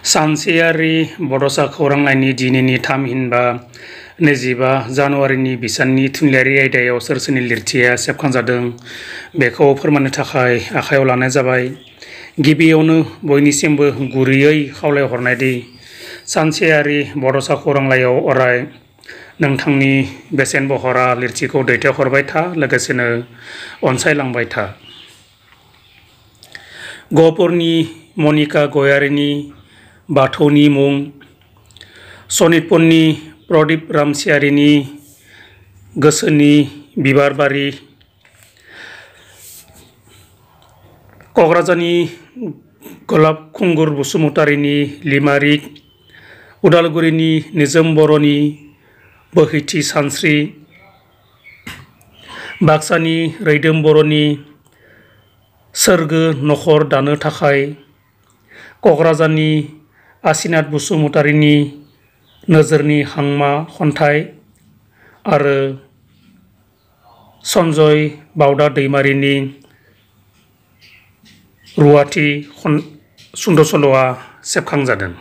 सानसेयारि बड'सा खौरांलाइनि दिनैनि थामहिनबा 25 जानुवारिनि बिसाननि थुनलाइयारि आयदायाव सोर सोरनि लिरथिया सेबखांजादों बेखौ फोरमायनो थाखाय आखायाव लानाय जाबाय। गिबियावनो बयनिसिमबो गुरैयै खावलायहरनायदि सानसेयारि बड'सा खौरांलाइयाव अराय नोंथांनि बेसेन बहरा लिरथिखौ दैथायहरबाय था, लोगोसेनो अनसायलांबाय था। गहपुरनि मनिका गयारिनि बाथौनि मुं, सनितपुरनि प्रदीप रामसियारिनि गोसोनि बिबारबारि, क'क्राझारनि गलाब खुंगुर बसुमतारिनि लिमारिक, उदालगुरिनि निजोम बर'नि बोहैथि सानस्रि, बाक्सानि रैदोम बर'नि सोरगो नखर दानो थाखाय, क'क्राझारनि आसिनाथ बसुमतारिनि नोजोरनि हांमा खन्थाइ आरो सन्जय बावदा दैमारिनि रुवाथि सुंद' सल'आ सेबखांजादों।